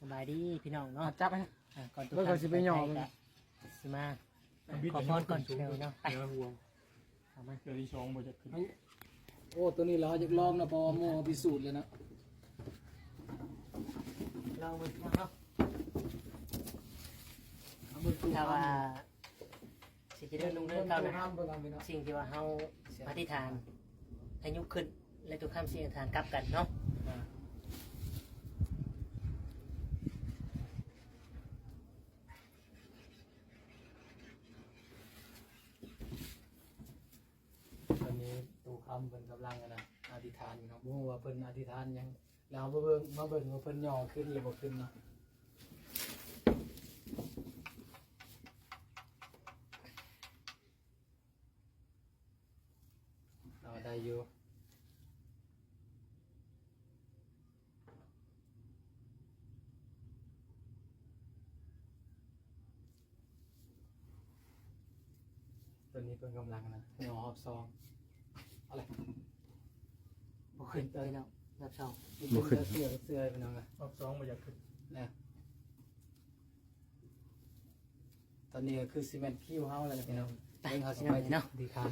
ສະບາຍດີພີ່ນ້ອງເນາະ ຈັບໄວ້ ອ່າ ກ່ອນທຸກ ເບິ່ງ ທ່ານ ເຂົາຊິໄປຫຍໍ້ ໄປ ກໍຊິມາ ອ່າ ບິດ ຂໍພອນກ່ອນ ເດີ ພີ່ນ້ອງ ໄປ ເດີ ຫ່ວງ ເອົາມາ ເທື່ອທີສອງບໍ່ຈັກຂຶ້ນ ໂອ້ ໂຕນີ້ລະເຮົາຢາກລອງນະ ເພາະວ່າໝູ່ເຮົາພິສູດແລ້ວນະ ລອງເບິ່ງເນາະ ເອົາເບິ່ງ ຖ້າວ່າ ຊິຈະເລີນຮຸ່ງເຮືອງກ້າວໜ້າ ສິ່ງທີ່ວ່າເຮົາອະທິຖານໃຫ້ຍົກຂຶ້ນ ແລະ ທຸກຄຳຊິອະທິຖານກັບກັນເນາະ ຕອນນີ້ຕູ້ຄຳເພິ່ນກຳລັງ ອັນນະ ອະທິຖານຢູ່ເນາະ ບໍ່ຮູ້ວ່າເພິ່ນອະທິຖານຫຍັງ ແລ້ວເຮົາມາເບິ່ງ ມາເບິ່ງວ່າເພິ່ນຫຍໍ້ຂຶ້ນຫຼືບໍ່ຂຶ້ນເນາະ ເອົາ ໄດ້ຢູ່ ຕອນນີ້ເພິ່ນກຳລັງນະ ຍໍຮອບສອງ ເອົາເລີຍ ບໍ່ຂຶ້ນ ໄປແລ້ວ ຮອບສອງ ບໍ່ຂຶ້ນ ເສື້ອ ເສື້ອ ພີ່ນ້ອງ ຮອບສອງບໍ່ຢາກຂຶ້ນ ນະ ຕອນນີ້ກໍຄືຊິແມ່ນຄິວເຮົາແລ້ວນະພີ່ນ້ອງ ໄປ ເບິ່ງເຮົາຊິໄປ ພີ່ນ້ອງເນາະ ທີ່ຄານ